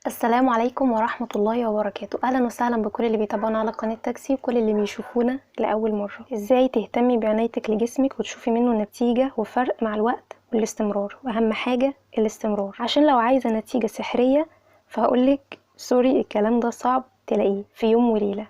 السلام عليكم ورحمة الله وبركاته. أهلا وسهلا بكل اللي بيتابعونا على قناة تاكسي وكل اللي بيشوفونا لأول مرة. ازاي تهتمي بعنايتك لجسمك وتشوفي منه نتيجة وفرق مع الوقت والاستمرار، وأهم حاجة الاستمرار، عشان لو عايزة نتيجة سحرية فهقولك sorry، الكلام ده صعب تلاقيه في يوم وليلة.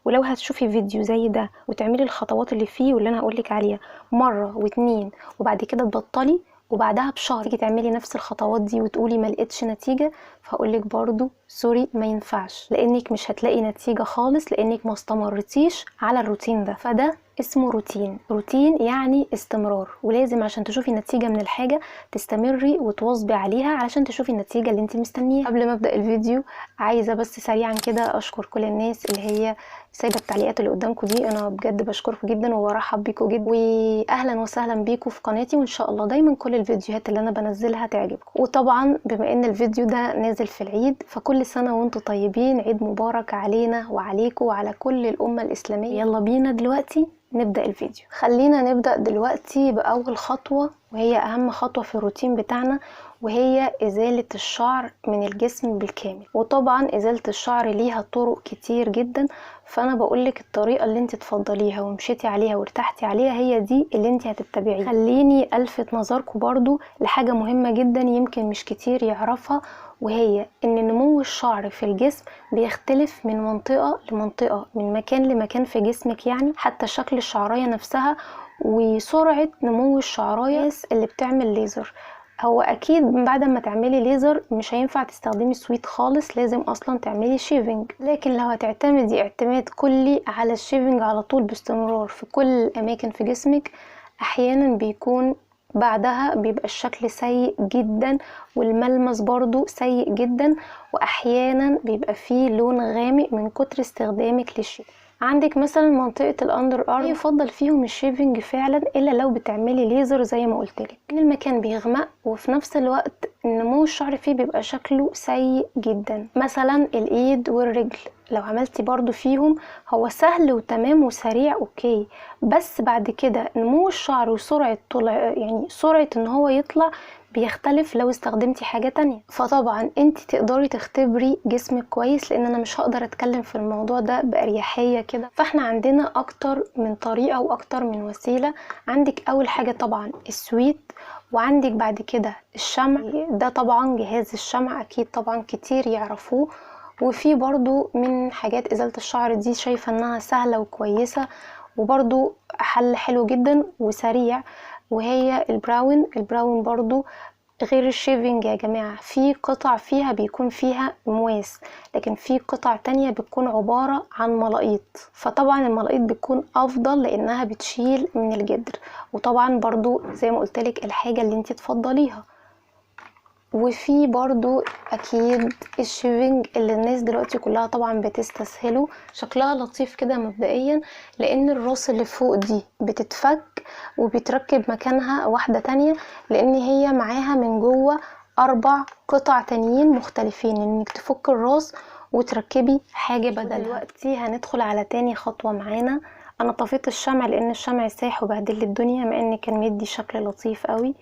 ولو هتشوفي فيديو زي ده وتعملي الخطوات اللي فيه واللي انا هقولك عليها مرة واتنين وبعد كده تبطلي، وبعدها بشهر تيجي تعملي نفس الخطوات دي وتقولي ما لقيتش نتيجة، فهقولك برضو sorry ما ينفعش، لانك مش هتلاقي نتيجة خالص، لانك ما استمرتيش على الروتين ده. فده اسمه روتين. روتين يعني استمرار، ولازم عشان تشوفي نتيجة من الحاجة تستمري وتواظبي عليها علشان تشوفي النتيجة اللي انت مستنياها. قبل ما ابدأ الفيديو عايزة بس سريعا كده اشكر كل الناس اللي هي سايبة التعليقات اللي قدامكم دي، انا بجد بشكركم جدا وبرحب بيكم جدا، واهلا وسهلا بيكم في قناتي، وان شاء الله دايما كل الفيديوهات اللي انا بنزلها تعجبكم. وطبعا بما ان الفيديو ده نازل في العيد، فكل سنة وانتم طيبين، عيد مبارك علينا وعليكم وعلى كل الأمة الإسلامية. يلا بينا دلوقتي نبدأ الفيديو. خلينا نبدأ دلوقتي بأول خطوة، وهي أهم خطوة في الروتين بتاعنا، وهي إزالة الشعر من الجسم بالكامل. وطبعا إزالة الشعر ليها طرق كتير جدا، فأنا بقولك الطريقة اللي انت تفضليها ومشيتي عليها وارتحتي عليها هي دي اللي انت هتتبعيها. خليني ألفت نظركم برضو لحاجة مهمة جدا يمكن مش كتير يعرفها، وهي ان نمو الشعر في الجسم بيختلف من منطقة لمنطقة، من مكان لمكان في جسمك، يعني حتى شكل الشعراية نفسها وسرعة نمو الشعراية. اللي بتعمل ليزر، هو اكيد بعد ما تعملي ليزر مش هينفع تستخدمي sweet خالص، لازم اصلا تعملي shaving. لكن لو هتعتمدي اعتماد كلي على ال shaving على طول باستمرار في كل الاماكن في جسمك، احيانا بيكون بعدها بيبقى الشكل سيء جدا والملمس برضو سيء جدا، واحيانا بيبقى فيه لون غامق من كتر استخدامك لل shave. عندك مثلا منطقة ال underarm يفضل فيهم ال shaving فعلا، الا لو بتعملي ليزر زي ما قلتلك، ان المكان بيغمق وفي نفس الوقت نمو الشعر فيه بيبقى شكله سيء جدا. مثلا الايد والرجل لو عملتي برضو فيهم هو سهل وتمام وسريع okay، بس بعد كده نمو الشعر وسرعة طلع، يعني سرعة ان هو يطلع بيختلف لو استخدمتي حاجة تانية. فطبعا انت تقدري تختبري جسمك كويس، لان انا مش هقدر اتكلم في الموضوع ده باريحية كده. فاحنا عندنا اكتر من طريقة واكتر من وسيلة. عندك اول حاجة طبعا ال sweet، وعندك بعد كده الشمع، ده طبعا جهاز الشمع اكيد طبعا كتير يعرفوه. وفي برضو من حاجات ازالة الشعر دي شايفة انها سهلة وكويسة وبرضو حل حلو جدا وسريع، وهي ال Braun. ال Braun برضو غير ال shaving يا جماعة، في قطع فيها بيكون فيها مواس، لكن في قطع تانية بتكون عبارة عن ملاقيط، فطبعا الملاقيط بتكون افضل لانها بتشيل من الجدر. وطبعا برضو زي ما قلتلك الحاجة اللي انت تفضليها. وفي برضو اكيد ال shaving اللي الناس دلوقتي كلها طبعا بتستسهله، شكلها لطيف كده مبدئيا، لان الراس اللي فوق دي بتتفك وبيتركب مكانها واحدة تانية، لان هي معاها من جوه 4 قطع تانيين مختلفين، انك تفك الراس وتركبي حاجة بدلها. دلوقتي هندخل على تاني خطوة معانا. انا طفيت الشمع لان الشمع ساح وبهدل الدنيا، مع ان كان مدي شكل لطيف قوي،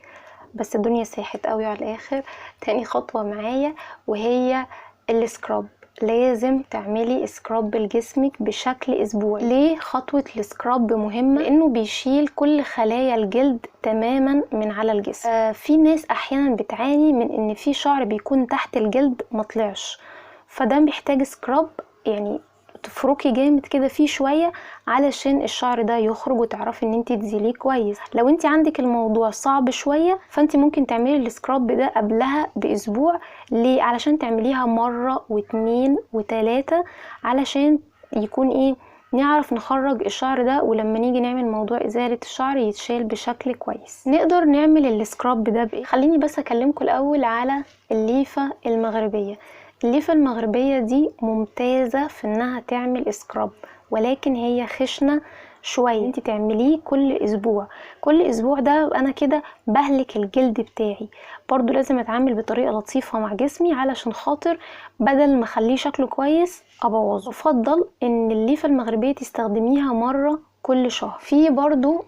بس الدنيا ساحت قوي على الاخر. تاني خطوة معايا وهي ال scrub. لازم تعملي scrub لجسمك بشكل اسبوعي. ليه خطوة ال scrub مهمة؟ لانه بيشيل كل خلايا الجلد تماما من على الجسم. في ناس احيانا بتعاني من ان في شعر بيكون تحت الجلد مطلعش، فده بيحتاج scrub، يعني تفركي جامد كده فيه شوية علشان الشعر ده يخرج وتعرفي ان انت تزيليه كويس. لو انت عندك الموضوع صعب شوية فانت ممكن تعملي ال scrub ده قبلها باسبوع. ليه؟ علشان تعمليها مرة واتنين وتلاتة، علشان يكون ايه، نعرف نخرج الشعر ده، ولما نيجي نعمل موضوع ازالة الشعر يتشال بشكل كويس. نقدر نعمل ال scrub ده بايه؟ خليني بس اكلمكم الاول على الليفه المغربية. الليفة المغربية دي ممتازة في انها تعمل scrub، ولكن هي خشنة شوية، انت تعمليه كل اسبوع. كل اسبوع ده انا كده بهلك الجلد بتاعي. برضو لازم اتعامل بطريقة لطيفة مع جسمي علشان خاطر بدل ما اخليه شكله كويس ابوظه. افضل ان الليفة المغربية تستخدميها مرة كل شهر. في برضو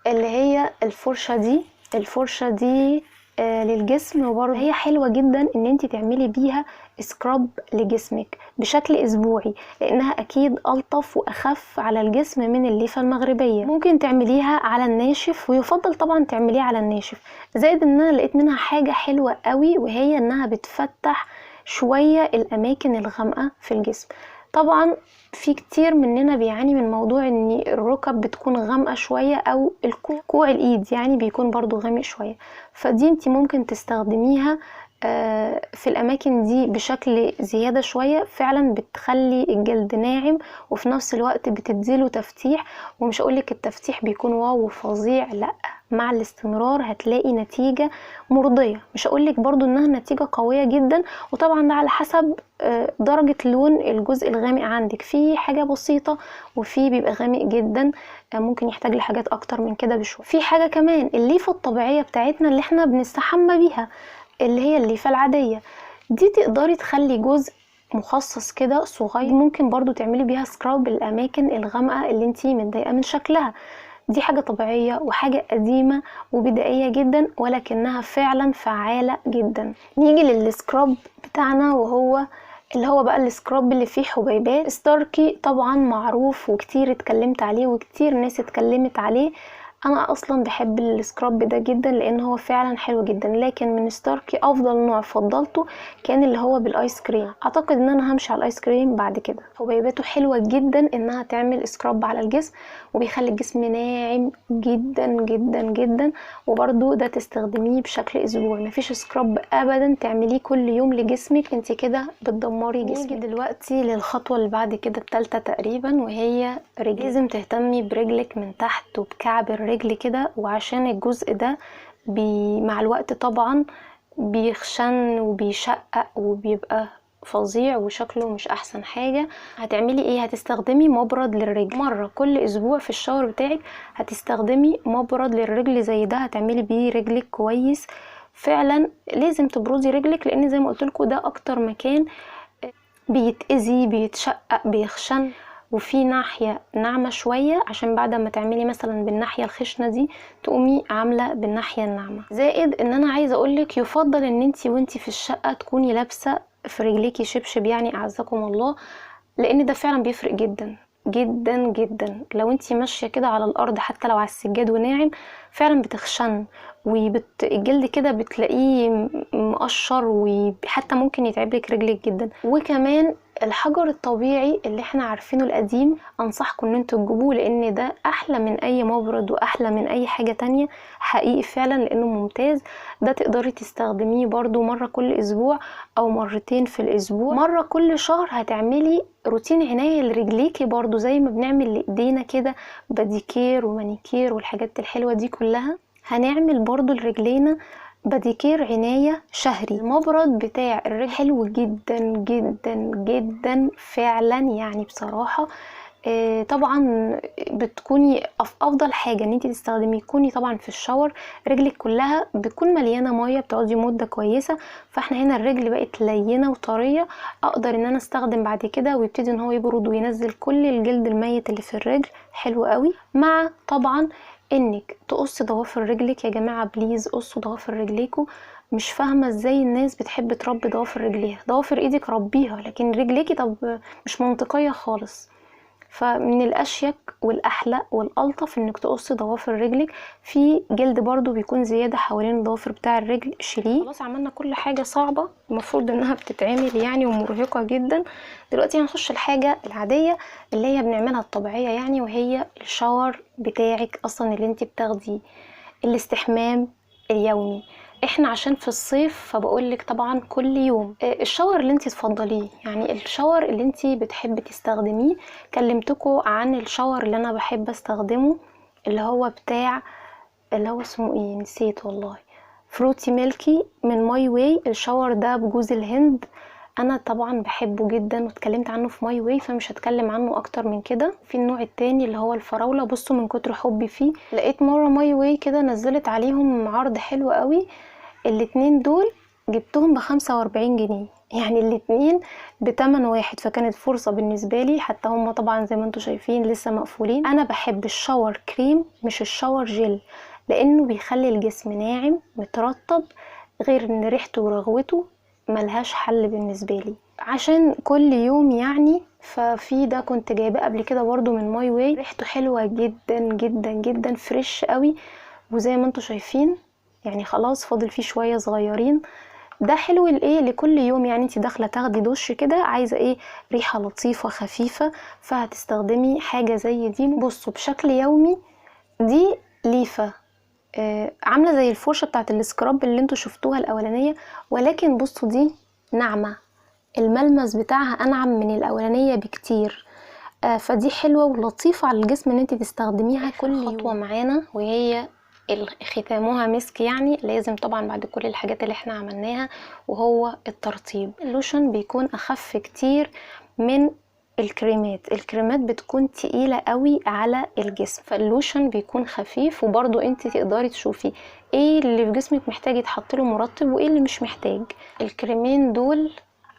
اللي هي الفرشة دي. الفرشة دي للجسم، وبرضه هي حلوة جدا ان انت تعملي بيها scrub لجسمك بشكل اسبوعي، لانها اكيد الطف واخف على الجسم من الليفة المغربية. ممكن تعمليها على الناشف، ويفضل طبعا تعمليها على الناشف. زائد ان انا لقيت منها حاجة حلوة قوي، وهي انها بتفتح شوية الاماكن الغامقة في الجسم. طبعا في كتير مننا بيعاني من موضوع ان الركب بتكون غامقة شوية، او كوع الايد يعني بيكون برضو غامق شوية، فدي انت ممكن تستخدميها في الاماكن دي بشكل زيادة شوية. فعلا بتخلي الجلد ناعم، وفي نفس الوقت بتديله تفتيح. ومش هقولك التفتيح بيكون واو وفظيع، لا، مع الاستمرار هتلاقي نتيجة مرضية. مش هقولك برضو انها نتيجة قوية جدا، وطبعا ده على حسب درجة لون الجزء الغامق عندك. في حاجة بسيطة وفي بيبقى غامق جدا، ممكن يحتاج لحاجات اكتر من كده بشوية. في حاجة كمان، الليفة الطبيعية بتاعتنا اللي احنا بنستحمى بيها، اللي هي الليفة العادية دي، تقدري تخلي جزء مخصص كده صغير، ممكن برضو تعملي بيها سكراب الأماكن الغامقة اللي انتي متضايقة من شكلها. دي حاجة طبيعية وحاجة قديمة وبدائية جدا، ولكنها فعلا فعالة جدا. نيجي لل scrub بتاعنا، وهو اللي هو بقى ال scrub اللي فيه حبيبات. ستاركي طبعا معروف وكتير اتكلمت عليه وكتير ناس اتكلمت عليه. انا اصلا بحب ال scrub ده جدا لان هو فعلا حلو جدا، لكن من ستاركي افضل نوع فضلته كان اللي هو بالايس كريم. اعتقد ان انا همشي على الايس كريم بعد كده. حبيباته حلوة جدا انها تعمل scrub على الجسم، وبيخلي الجسم ناعم جدا جدا جدا. وبرده ده تستخدميه بشكل اسبوعي، مفيش scrub ابدا تعمليه كل يوم لجسمك، انت كده بتدمري جسمك. نيجي دلوقتي للخطوة اللي بعد كده الثالثة تقريبا، وهي رجلك. لازم تهتمي برجلك من تحت وبكعب الرجل كده، وعشان الجزء ده مع الوقت طبعا بيخشن وبيشقق وبيبقى فظيع وشكله مش احسن حاجة. هتعملي ايه؟ هتستخدمي مبرد للرجل مرة كل اسبوع في الشاور بتاعك. هتستخدمي مبرد للرجل زي ده، هتعملي بيه رجلك كويس. فعلا لازم تبردي رجلك، لان زي ما قلت لكم ده اكتر مكان بيتأذي، بيتشقق، بيخشن. وفي ناحية ناعمة شوية، عشان بعد ما تعملي مثلا بالناحية الخشنة دي تقومي عاملة بالناحية الناعمة. زائد ان انا عايزة اقولك يفضل ان انتي وانتي في الشقة تكوني لابسة في رجليكي شبشب، يعني اعزكم الله، لان ده فعلا بيفرق جدا جدا جدا. لو انتي ماشية كده على الارض حتى لو على السجاد وناعم، فعلا بتخشن والجلد كده بتلاقيه مقشر، وحتى ممكن يتعبلك رجلك جدا. وكمان الحجر الطبيعي اللي احنا عارفينه القديم انصحكم ان انتوا تجيبوه، لان ده احلى من اي مبرد واحلى من اي حاجة تانية حقيقي فعلا، لانه ممتاز. ده تقدري تستخدميه برضو مرة كل اسبوع او مرتين في الاسبوع، مرة كل شهر. هتعملي روتين عناية لرجليكي برضو زي ما بنعمل لايدينا كده، باديكير ومانيكير والحاجات الحلوة دي كلها. هنعمل برضو لرجلينا باديكير عناية شهري. المبرد بتاع الرجل حلو جدا جدا جدا فعلا، يعني بصراحة طبعا بتكوني افضل حاجة ان انت تستخدميه، تكوني طبعا في الشاور رجلك كلها بتكون مليانة مية، بتقعدي مدة كويسة، فاحنا هنا الرجل بقت لينة وطرية، اقدر ان انا استخدم بعد كده ويبتدي ان هو يبرد وينزل كل الجلد الميت اللي في الرجل. حلو قوي. مع طبعا انك تقصي ضوافر رجلك. يا جماعة please قصوا ضوافر رجليكوا. مش فاهمه ازاي الناس بتحب تربي ضوافر رجليها. ضوافر ايدك ربيها، لكن رجليكي طب مش منطقية خالص. فمن الاشيك والاحلى والالطف انك تقصي ضوافر رجلك. في جلد برضو بيكون زيادة حوالين الضوافر بتاع الرجل، شيليه. خلاص عملنا كل حاجة صعبة المفروض انها بتتعمل يعني ومرهقه جدا. دلوقتي هنخش الحاجة العادية اللي هي بنعملها الطبيعية يعني، وهي الشاور بتاعك اصلا اللي انت بتاخديه، الاستحمام اليومي. احنا عشان في الصيف فبقولك طبعا كل يوم الشاور اللي انت تفضليه، يعني الشاور اللي انت بتحبي تستخدميه. كلمتكم عن الشاور اللي انا بحب استخدمه اللي هو بتاع اللي هو اسمه ايه نسيت والله، fruity milky من ماي واي. ال shower ده بجوز الهند، انا طبعا بحبه جدا واتكلمت عنه في ماي واي، فمش هتكلم عنه اكتر من كده. في النوع التاني اللي هو الفراوله، بصوا من كتر حبي فيه لقيت مرة ماي واي كده نزلت عليهم عرض حلو قوي، الاتنين دول جبتهم ب45 جنيه، يعني الاتنين بتمن واحد، فكانت فرصة بالنسبة لي. حتى هم طبعا زي ما انتم شايفين لسه مقفولين. انا بحب ال shower cream مش ال shower gel. لانه بيخلي الجسم ناعم مترطب، غير ان ريحته ورغوته ملهاش حل بالنسبة لي عشان كل يوم يعني. ففي ده كنت جايباه قبل كده برضو من ماي واي، ريحته حلوة جدا جدا جدا، fresh قوي، وزي ما انتم شايفين يعني خلاص فاضل فيه شوية صغيرين. ده حلو لايه؟ لكل يوم يعني، انت داخله تاخدي دش كده عايزه ايه؟ ريحه لطيفة خفيفة، فهتستخدمي حاجة زي دي. بصوا بشكل يومي دي ليفه عامله زي الفرشة بتاعت ال scrub اللي انتوا شفتوها الاولانية، ولكن بصوا دي ناعمة، الملمس بتاعها انعم من الاولانية بكتير، فدي حلوة ولطيفة على الجسم ان انت تستخدميها كل يوم. خطوة معانا وهي ختامها مسك، يعني لازم طبعا بعد كل الحاجات اللي احنا عملناها، وهو الترطيب. اللوشن بيكون اخف كتير من الكريمات، الكريمات بتكون تقيلة قوي على الجسم، فاللوشن بيكون خفيف، وبرضو انت تقدري تشوفي ايه اللي في جسمك محتاج يتحط له مرطب وايه اللي مش محتاج. الكريمين دول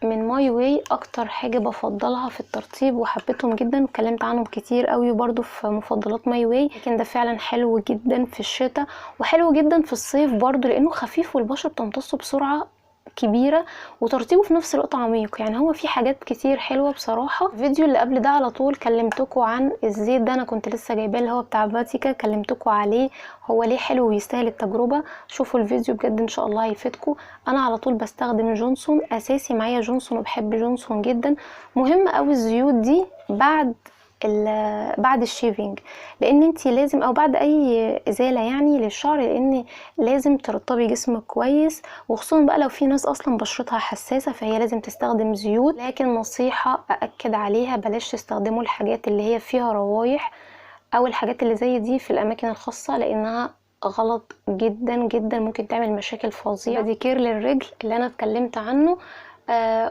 من ماي واي اكتر حاجة بفضلها في الترطيب وحبيتهم جدا، واتكلمت عنهم كتير قوي برضو في مفضلات ماي واي، لكن ده فعلا حلو جدا في الشتاء وحلو جدا في الصيف برضو، لانه خفيف والبشرة بتمتصه بسرعة كبيرة، وترطيبه في نفس الوقت عميق، يعني هو في حاجات كتير حلوة بصراحة. الفيديو اللي قبل ده على طول كلمتكم عن الزيت ده، انا كنت لسه جايباه اللي هو بتاع فاتيكا، كلمتكم عليه هو ليه حلو ويستاهل التجربة، شوفوا الفيديو بجد ان شاء الله هيفيدكم. انا على طول بستخدم جونسون، اساسي معايا جونسون وبحب جونسون جدا. مهم قوي الزيوت دي بعد ال shaving، لان انتي لازم، او بعد اي ازالة يعني للشعر، لان لازم ترطبي جسمك كويس، وخصوصا بقى لو في ناس اصلا بشرتها حساسة فهي لازم تستخدم زيوت. لكن نصيحة ااكد عليها، بلاش تستخدموا الحاجات اللي هي فيها روايح او الحاجات اللي زي دي في الاماكن الخاصة، لانها غلط جدا جدا، ممكن تعمل مشاكل فظيعة. باديكير للرجل اللي انا اتكلمت عنه،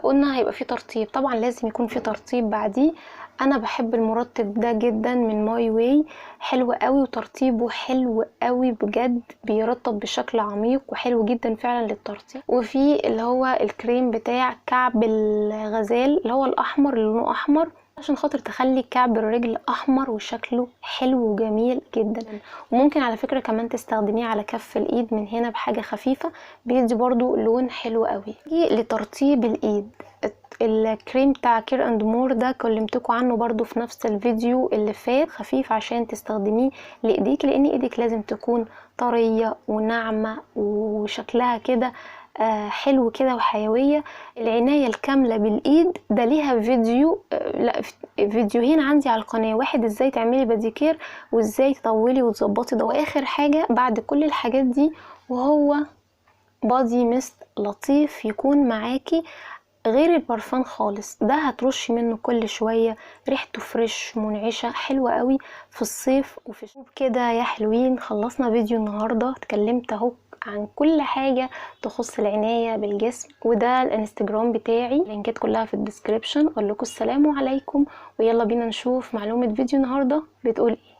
قلنا هيبقى فيه ترطيب، طبعا لازم يكون فيه ترطيب بعديه. انا بحب المرطب ده جدا من ماي واي، حلو قوي وترطيبه حلو قوي بجد، بيرطب بشكل عميق وحلو جدا فعلا للترطيب. وفي اللي هو الكريم بتاع كعب الغزال اللي هو الاحمر، اللي لونه احمر، عشان خاطر تخلي كعب الرجل احمر وشكله حلو وجميل جدا. وممكن على فكرة كمان تستخدميه على كف الايد من هنا بحاجة خفيفة، بيدي برضو لون حلو قوي. لترطيب الايد الكريم بتاع كير اند مور ده كلمتكم عنه برضو في نفس الفيديو اللي فات، خفيف عشان تستخدميه لايديك، لان ايدك لازم تكون طرية وناعمة وشكلها كده حلو كده وحيوية. العناية الكاملة بالايد ده ليها فيديو، لا فيديوهين عندي على القناة، واحد ازاي تعملي باديكير وازاي تطولي وتظبطي ده. واخر حاجة بعد كل الحاجات دي وهو body mist لطيف يكون معاكي غير البرفان خالص، ده هترشي منه كل شوية، ريحته fresh منعشة حلوة قوي في الصيف وفي كده. يا حلوين خلصنا فيديو النهاردة، اتكلمت اهو عن كل حاجة تخص العناية بالجسم، وده الانستجرام بتاعي، اللينكات كلها في ال description. اقول لكم السلام عليكم، ويلا بينا نشوف معلومة فيديو النهاردة بتقول ايه.